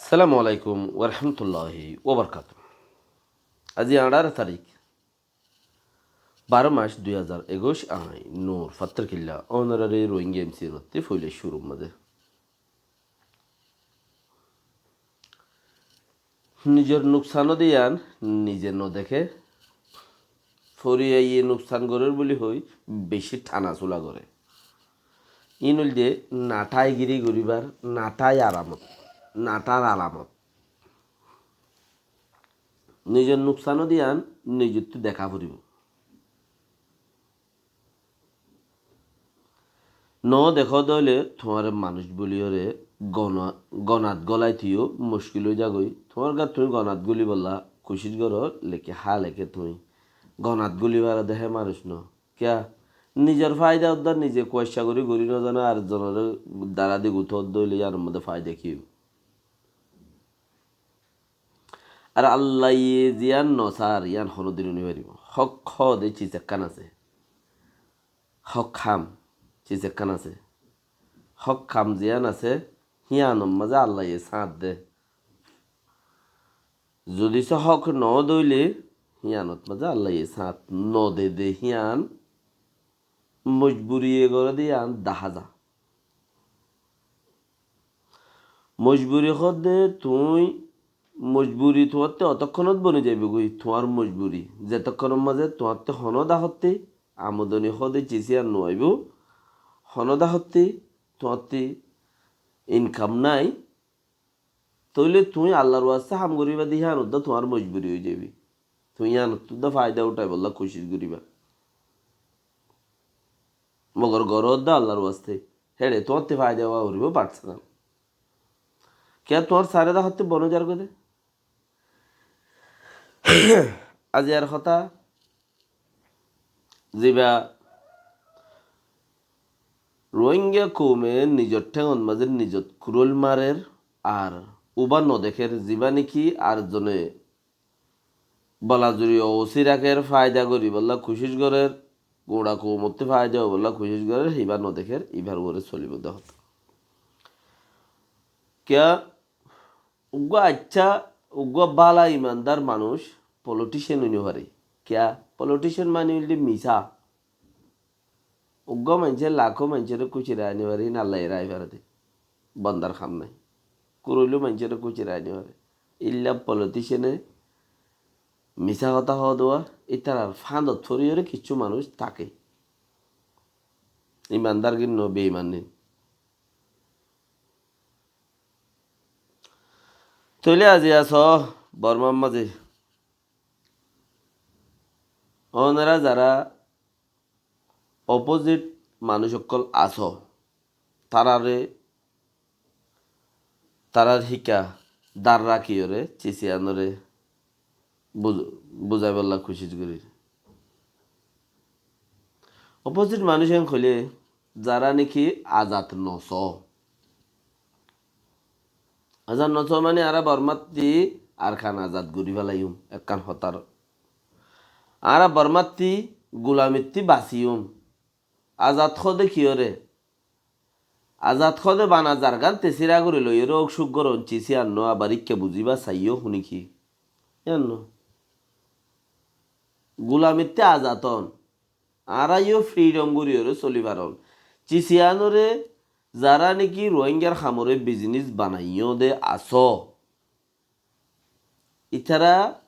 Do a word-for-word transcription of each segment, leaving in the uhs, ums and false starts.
Assalamu alaikum warahmatulláhi wabarakátuhu. Aijja añçáro tarík, baró mac dui házar ekuic, añí Nur Fattor Killa, ónoraré Rohingya M C R ottu foila cúrur mazé. Nizor nuksan óde yián nize no deké, foriyaye nuksan gorér buli hoi beci thana sula goré. Iín óilde nathai giri goríbar, nathai aramot, nathar alamot. Nizor nuksan óde yián nizottú deká foribó. No dekó de óile tuáñre manúic buliyóre gona-, gonat gólai toiyó muckil ói zagói. Tuáñr gát tuñí gonat gúlibolla kucíc goró, leke há leke tuñí gonat gúli faro de hé manúic no. Kiyá? Nizor faida uddá nize kuaccá gorí gorí no zano, ar zonoré dara di gutó de óile yíanor modé faida ki óibo? Ar Allaye ziyán no sár, yían honódin no faribó. Hók hoóde ciz ekkán asé. Hók ham ciz ekkán asé. Hók ham ziyán asé, híanor mazé Allaye sáñt de. Zodi só hók no de óile, híanot mazé Allaye sáñt no de de hían mojburiye goré de yían dahá za. Mojburi hoóde tuñí, mojburi tuáñtte otókkonót boni zaibogói, tuáñr mojburi. Zetókkonór mazé tuáñtte honó dahottí amodoni hoóde ciz yían no aibó, honó dahottí tuáñttí inkam nái, tóile tuñí Allar waste ham goríba de hían uddá tuáñr mojburi ói zaibi. Tuñí yíanottú uddá faida uthaibolla kucíc goríba. Mogor goró de Allar waste. Héçe tuáñttí faida ówa foribó, but sá. Kiyá tuáñr sáre dahottí boni zargói de? Aijjar hotá, ziba Rohingya koume nizor théngot mazé nizot kuróil marer ar uba no dekér, ziba niki ar zone balazuri ósi rakér, faida goríbolla kucíc gorér, guñça koumottú faida óibolla kucíc gorér, híba no dekér, íbar uore solibó de hotá. Kiyá? Uggúa accá, uggúa bála imandar manúic politician ói no fare. Kiyá? Politician mani óilde misá. Uggúa maincé lakó maincóre kúci raái no fare, híin Allaye raái fare de. Bandar ham nái. Kuróilo maincóre kúci raái no fare. Illa politiciane misá hotá hoó de uwá, ítarar fáñdot foriyóre kiccú manúic táke. Imandar gín no, beiman gín. Tóile aijja asó Bormar mazé. Ónora zara opposite manúic ókkol asó, tarare, tarar híka dar rakiyóre, ciz yíanore buz-, buzáibolla kucíc gorír. Opposite manúic en hoilé zara niki azad no só. Azad no só mani añára Bormattí Arkan azad gorí felaiyum, ekkán hotár. Añára Bormattí gulamittí basiyum. Azad hoóde kiyóre? Azad hoóde bana zargán tesira gorí loiyóre óuk cúk goron, ciz yían no, abar íkka buzíba saiyó húni ki? Yían no. Gulamittí azad on. Añára yó freedom goríyoré soli faron. Ciz yíanoré zará niki Rohingyar hamoré business banaiyó de asó. Ítara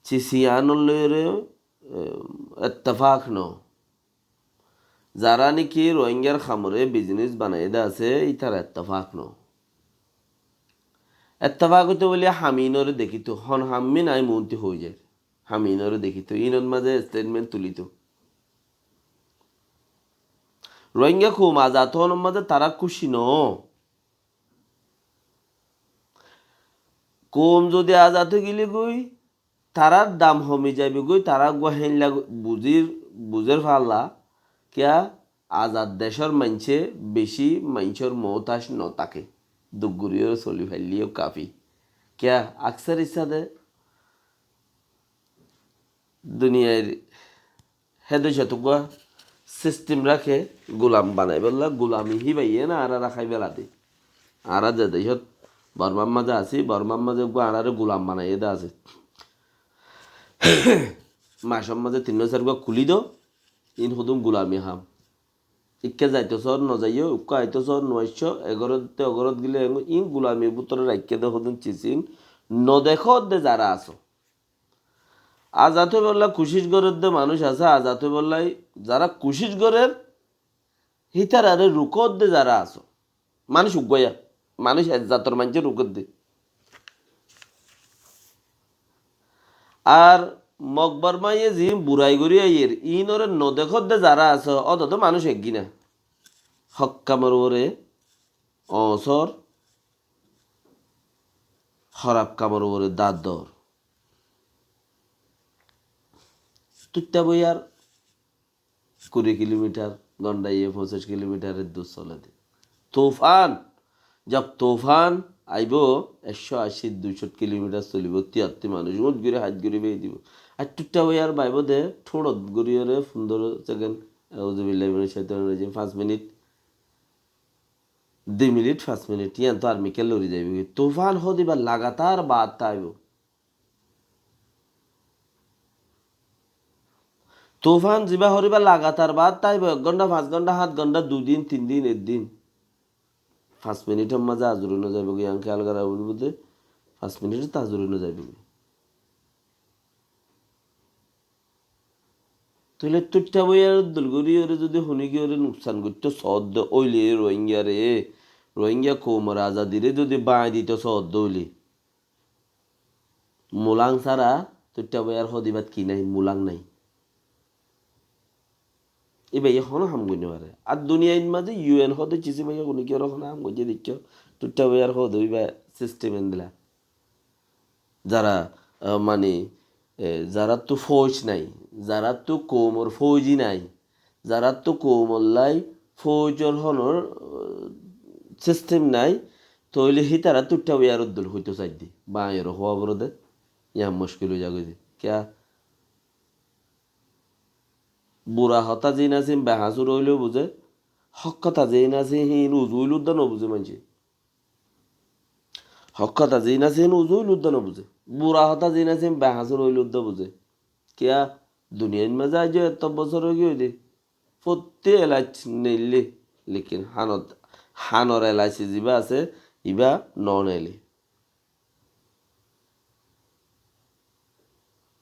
ciz yíanor loiyóre, eh, ettefak no. Zará niki Rohingyar hamoré business banaiyé de asé, ítara ettefak no. Ettefak óito bóli haminoré dekíto, hon hami nai muúnti hoói zair. Haminoré dekíto, inor mazé statement tulíto. Rohingya koum azad ónor mazé tará kúci noó. Koum zodi azad ói gilé goi, tarár dam homi zaibo goi, tará uggúa héinla buzír, buzér falla, kiyá azad decór maincé bicí maincór moótac no táke. Duk goríyoré soli faillé yó kafi. Kiyá aksar issá de duniyair hé decót uggúa sistem raké gulam banaibólla, gulami híbayé na añára rakhái belade. Añára ze decót Bormar mazé así, Bormar mazé eggúa añáráre gulam banaiyé dé asé. Macór mazé tinnúa sairgúa kulí do, iín hodún gulami ham. Ikká zaito sóor nozaiyó, ukkúa aito sóor noaiccó, egórottú ogórot gilé engó, iín gulamir bútore raikké dé hodún cisín, nodekó dé zará asó. Azad óibolla kucíc gorér dé manúic asé, azad óibolla zará kucíc gorér, hítararé rukódde zará asó. Manúic uggúa, manúic ek zator maincé rukódde. Ar Mog Bormaye ziín burai gorí aiyér, iínoré nodekódde zará asó, ódodó manúic eggí na. Hók kamor uore oñsór, hóraf kamor uore dador. Tuitta boiyar kuri kilomitar, gondaye foñsic kilomitar eddur sole de. Tufan, job tufan aibo, ekcó aci, duicó kilomitar solibo, tiyattí manúic uñt gori, hait gori bei dibo. Ar tuitta boiyar baibo de, thuñrot gori ore, fundoro sekend, auzubillahi minac caitanir rajim, fañs minit, dui minit, fañs minit, iyan to armi kel lori zaibo. Tufan hodiba lagatar baat aibo. Tufan ziba horiba lagatar baat táibo, ek gonthá, fañs gonthá, hát gonthá, dui din, tin din, ek din. Fañs minitor mazé azuri no zaibo goi, añkí algara buli buli, fañs minit to azuri no zaibo goi. Tóile tuitta boiyar dol gori ore zodi honi ki ore nuksan goitto sodde óile Rohingya re, Rohingya koumor azadi re zodi bañi dito sodde óile, Mulang sára tuitta boiyar hodibat ki nai? Mulang nai. Iba ye hono ham goi no fare. Ar duniyait mazé U N hode cisi baiya guni ki ore hono ham goijje deikko. Tuitta boiyar hode iba sistem endila. Zara, ah, mani, eh, zarattu fouj nai, zarattu koumor fouji nai, zarattu koumollai foujor honor, eh, sistem nai, tóile hítara tuitta boiyar uddul hoito saidde. Bañyore howa boro de, iyan muckil ói zagoi de. Kiya? Bura hotá ziín asé, behañsur óileyo buzé, hók hotá ziín asé, híin uzu óile udda no buzé maincé. Hók hotá ziín asé, híin uzu óile udda no buzé. Bura hotá ziín asé, híin behañsur óile udda buzé. Kiya? Duniyair mazé aijjó etó bosór ói giyói de. Fottí elaic neille, lekin hanot, hanor elaic ziba asé, iba no neile.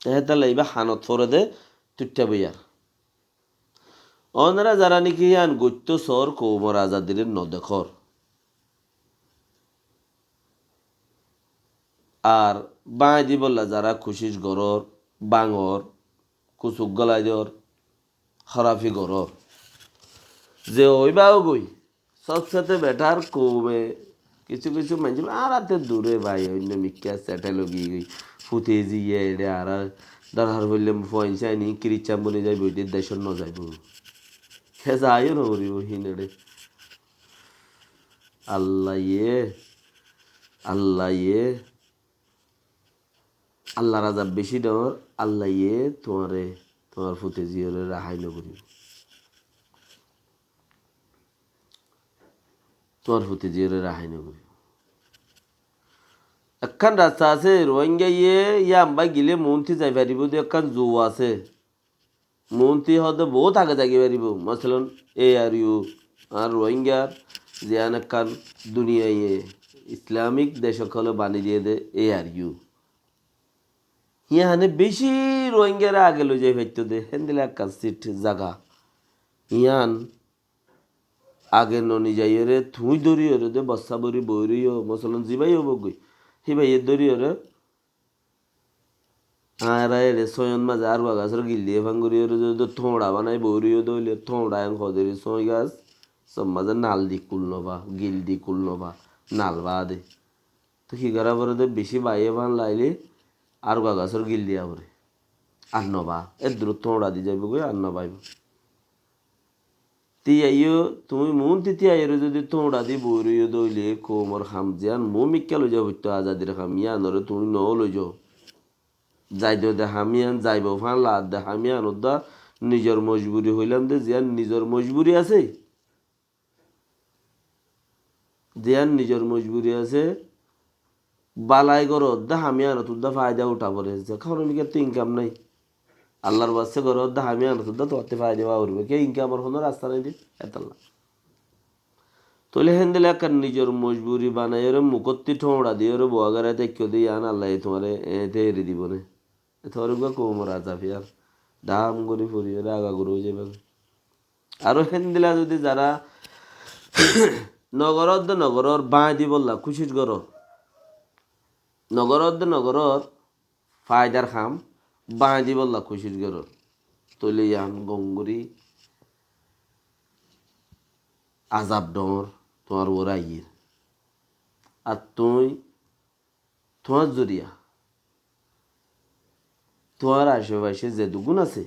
Hétolla iba hanot fore de tuitta boiyar. Onora zara niki yián goitto sóor koumor azadire no dekór. Ar báñgi dibolla zara kucíc gorór, báñgor, kusuk gólai dór, hórafi gorór. Ze óiba ógoi, sobsete betar koume kissú kissú maincé añáratte dure bái, oinno mikká setel ói giyói, fute ziye eçe añára dorhar foille fuain saini Kiristan boni zaibo, ede decot no zaibo. Ke zaiyo no foribo hín eçe. Allaye, Allaye, Allar azab beci dóñr, Allaye tuáñre, tuáñr fute ziyore rahai no goribo. Tuáñr fute ziyore rahai no goribo. Ekkán rasta asé, Rohingyaye yamba gile Muúnti zai faribo de ekkán zu asé. Muúnti hoóde boóut age zai faribó. Masalan, A R U, ar Rohingyar ziyán ekkán duniyaye Islamik dec ókkole bani diyé de A R U. Yíane beci Rohingyare age loi zai faitto de, héndilla ekkán sit zaga. Yían age no nizaiyóre, tuñí dóriyoré de bossá bóri boói roiyó, masalan, zibáye óbok goi, híbaye dóriyoré, añára eçe sóiyon mazé argua gasór gil di efang gorí ore zodi tóñra banai boói roiyó de óile, tóñra en hodori sói gas, sór mazé nal di kul no fa, gil di kul no fa, nal baade. Toi ki gorá foré de, beci baiye fán laile argua gasór gil diya foré. Ar no fa, eddurot tóñra di zaibo goi, ar no faibo. Tiyaiyo, tuñí Muúnti tiyaiyore zodi tóñra di boói roiyó de óile, koumor ham ziyán muúmikká loi zaibo, foittó azadir ham yíanoré tuñí no loi zo. Zaido de ham yían, zaibo fán laadde ham yían udda nizor mojburi hoilam de, ziyán nizor mojburi asé. Ziyán nizor mojburi asé, Balai goró de ham yíanottú de faida uthá foré. Ze karon mikká to inkam nái. Allar waste goró de ham yíanottú de tuáñtte faida fa foribó. Ke inkamor hono rasta nái de, hétolla. Tóile héndilla ekkán nizor mojburi banaiyóre, mukótti thóñra diyoré, bowa gorá táikko de yían Allaye tuáñre eéñte eri dibo né. Tuáñr uggwá koumor azab yían. Dham gorí foriyóre aga gurá ói zaiba. Aró héndilla zodi zara nogorór de nogorór, báñgi dibolla kucíc gorór. Nogorór de nogorór, faidar ham báñgi dibolla kucíc gorór. Tóile yían gom gorí azab dhoóñr tuáñr uore aiyér. Ar tuñí tuáñr zoriya, tuáñr acefacé zeduggún asé,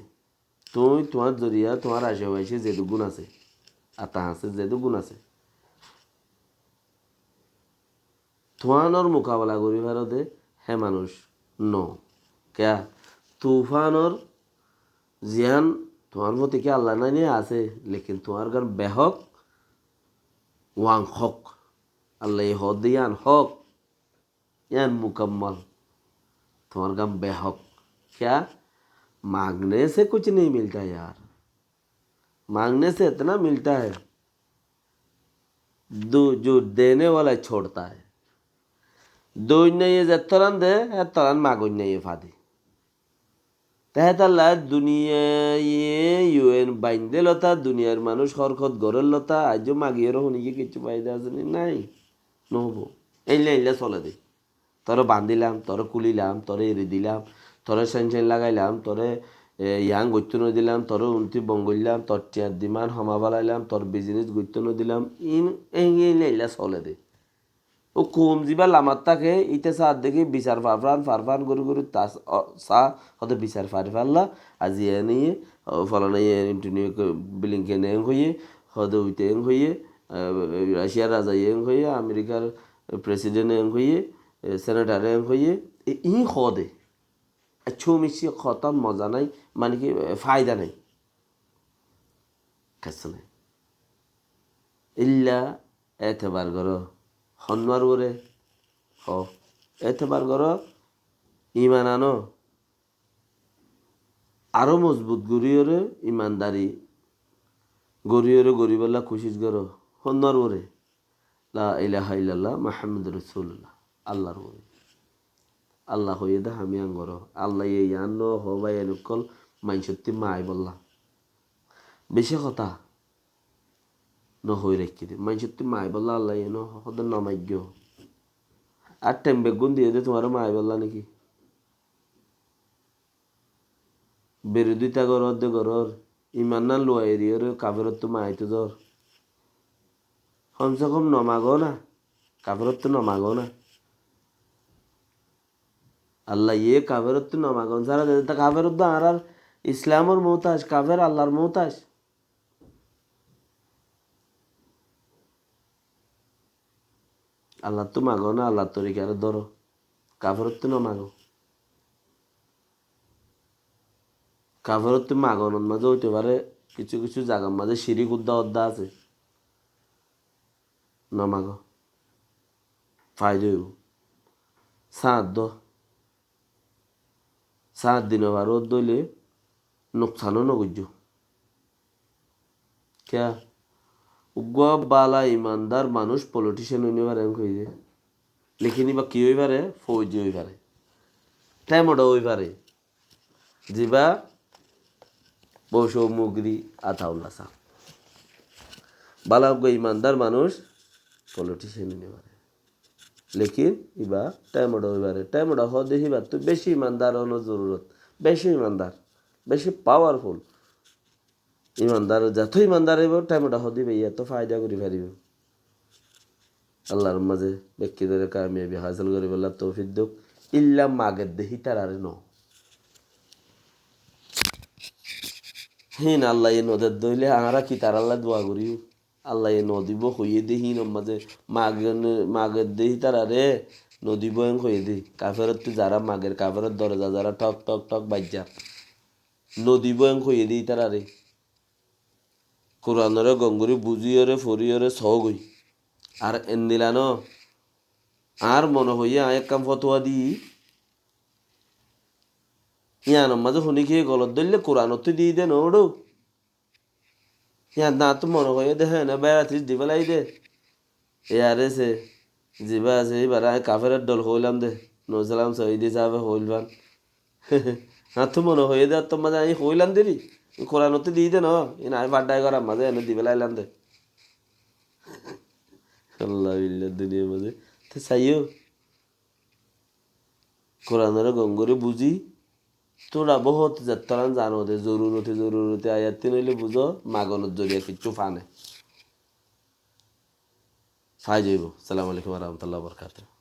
tuñí tuáñr zoriya, tuáñr acefacé zeduggún asé, ata asé zeduggún asé, tuáñr mukabela gorí faró de hé manúic no. Kiyá? Tufanor ziyán tuáñr foti ki Allah nái né? Asé, lekin tuáñr gán behók, uán hók. Allaye hoó de yían hók. Yían mukammal. Tuáñr gán behók. کیا؟ مانگنے سے کچھ نہیں ملتا یار، مانگنے سے اتنا ملتا ہے، دو، جو دینے والا چھوڑتا ہے۔ Doóinnaye zettóran de, héttóran magoinnaye fa de. Te hétalla duniyaye yuén baindé lota, duniyair manúic hórkot gorér lota, aijjó magiyóre honiye kessú faida asé né? Nái, noóibo. Éilla éilla sole de. Toré bandílam, toré kúlilam, toré eri dilam, toré cénc cénc lagailam, toré, e, yián goittó nodilam, toré untí bon goillám, tor thiañ diman homa félailam, tor bizinis goittó nodilam, in, éilla éilla sole de. Ó koum zibá lamat táke, íte saá de ki bisar farfán, farfán gorí gorí ta s-, o, saá, hoó de bisar fari falla, aijja eniye, o, folana ye, Antony Blinken en hoiyé, hoó de uite en hoiyé, e, Raciar razaye en hoiyé, Amerikar president en hoiyé, e, senator en hoiyé, e, iín hoó de. Accú miccí hotá moza nái, mane ki, e, faida nái. Kessú nái. Éilla etebar goró. Honnuar uore? Hoó. Etebar goró, iman anó. Aró mozbut goríyoré, imandari goríyoré goríbolla kucíc goró. Honnuar uore? La ilaha illallah Muhammadur Rasulullah. Allar uore. Allah hoiyé de ham yián goró. Allaye yián nohoó bái, en ókkol maincótti maaibolla. Beci hotá nohoi raikké de. Maincótti maaibolla Allaye nohoó de, nomaiggó. Ar thaim beggún diyé de tuáñre maaibolla né ki? Birodita gorór de gorór, iman nan luwai eriyóre kaferottu maitó zor. Hom se hom no mago na, kaferottu no mago na. Allaye kaferottu no magon sára de, de kaferottu añárar Islamor muhtaj, kafer Allar muhtaj. Allattu mago na, Allar torikare dóro. Kaferottu no mago. Kaferottu magonot mazé óito fare, kissú kissú zagar mazé cirik udda udda asé. No mago. Faida óibo. Sáñt do. Sáñt di no faro dóile nuksan ó no goijjó. Kiyá? Uggwá bála imandar manúic politician ói no fare, en hoiyé de. Lekin íba ki ói fare? Fouji ói fare. Temodha ói fare. Ziba Bosho Mugri Ataullah sa. Bála uggwá imandar manúic politician ói no fare. Lekin íba temodha ói fare. Temodha hoó de híbattu beci imandar ónor zorurot. Beci imandar. Beci powerful. Imandar, zeto imandar óibo, temodha hoó de íba eto faida gorí faribo. Allar mazé bekkúnore kamiyabi hásil goríbolla toufik douk. Illa mager de hítarare no. Hín Allaye no der de óile añára ki taralla dua goríyum? Allaye no dibo hoiyé de hínor mazé mage-, mager de hítarare no dibo en hoiyé de. Kaferottu zara mager, kaferor doroza zara thok thok thok baijjar. No dibo en hoiyé de hítarare. Kuranore gom gorí buzíyore, foriyore sógoi. Ar endilla no, Añár mone hoiyé aññí ekkán fotuwa diyí. Yíanor mazé honíkiye golot dóille Kuranottú diyí de noóro. Yían añáttu mone hoiyé de héne beratis di félai de. Iyaré se, zibá asé, íbaré aññí kaferor dhol hoóilam de. Noóisalam Soidi sábe hoóil fán. Añáttu mone hoiyé de, áttor mazé aññí hoóilam de ri. Kuranottú diyí de noó, iín aññí faddhai gorar mazé ene di félailam de. Allah billah duniyar mazé. Te saiyó. Kuranoré gom gorí buzí, tura bohút zettóran zano de, zorurote, zorurote ayat tin óile buzó, magonor zoriya kiccú fane. Fai zaibó. Assalamu alaikum wa rahmatullahi wa barakatuhu.